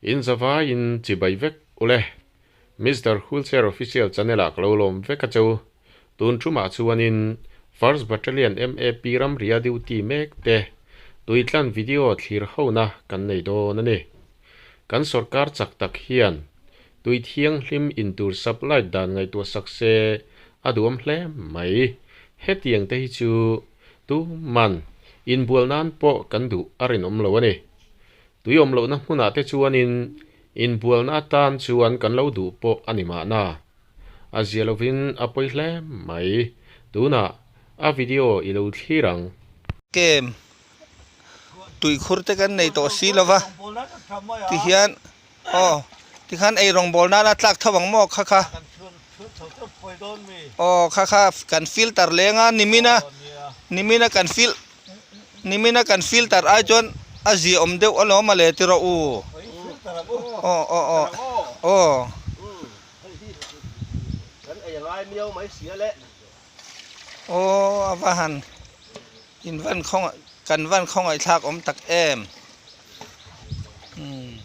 In zavaiin chibai vek ule. Mister Wheelchair Official channel ah ka lo lawm vek a cheu. Tun tumah chuanin First Battalion MAP ramria duty mek te tuitlan video thlir hona kan nei dawn a ni. Kan sorkar chak tak hian tui thianghlim intur supply dan ngaihtuah sak se a duhawm hle mai. Hetiang te hi chu tuman inbual nan pawh kan duh a rinawm lo a ni. Tui awm lohna hmunah te chuanin inbualna atan chuan kan lo duh pawh a ni mahna. A zia lovin a pawi hle mai. Tunah a video i lo thlir ang. Kem tuikhur te kan nei tawh si lova tihian aw tikhan ei rawngbawl nana tlak tho ang maw kha kha aw kha kha kan filter leng a nimina nimina kan fil nimina kan filter ai chuan a ziaawm deuh alawm a le ti rawh u aw aw aw aw. Aw a va han in van khawnga kan van khawngaihthlak awm tak em umm.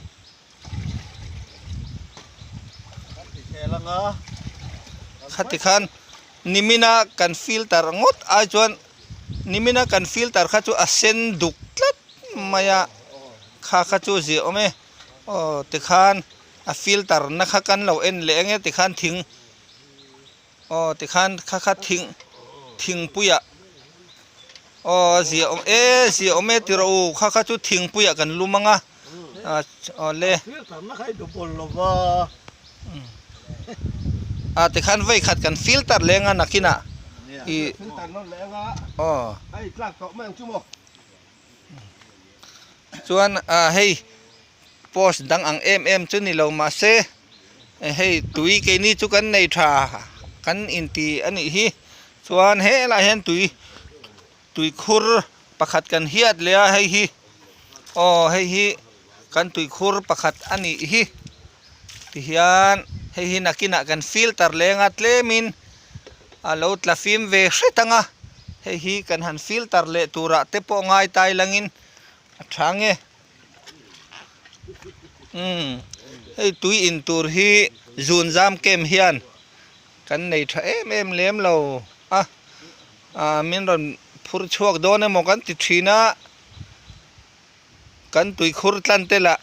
Khati khan nimina kan filter ngawt ai chuan nimina kan filter kha chu a sen duk tlat mai a kha kha chu zia awm e aw tikhan a filter na kha kan lo en leh ang e tikhan thing. Aw tikhan kha kha thing thingpuiah aw zia awm e zia awm e ti rawh u kha kha chu thingpuiah kan lum ang a aw le a tikhan vawi khat kan filter leng a nakinah ih aw chuan ah hei post dang ang em em chu ni lo mahse hei tui keini chu kan nei tha kan inti a nih hi chuan helaiah hian tui tuikhur pakhat kan hiat leh a hei hi aw hei hi kan tuikhur pakhat a nih hi tihian hei hi nakinah kan filter leng a tlemin a lo tla fim ve hret ang a hei hi kan han filter leh turah te pawh ngai tai langin a tha nge. Umm hei tui in tur hi zun zam kem hian kan nei tha em em lem lo a ah min rawn phur chhuak dawn emaw kan ti thin a kan tuikhur tlan te lah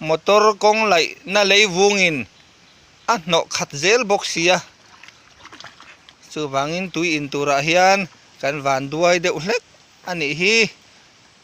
motor kawng laih na lei vungin a hnawh khat zel bawk si a chuvangin tui in turah hian kan van duai deuh hlek a nih hi.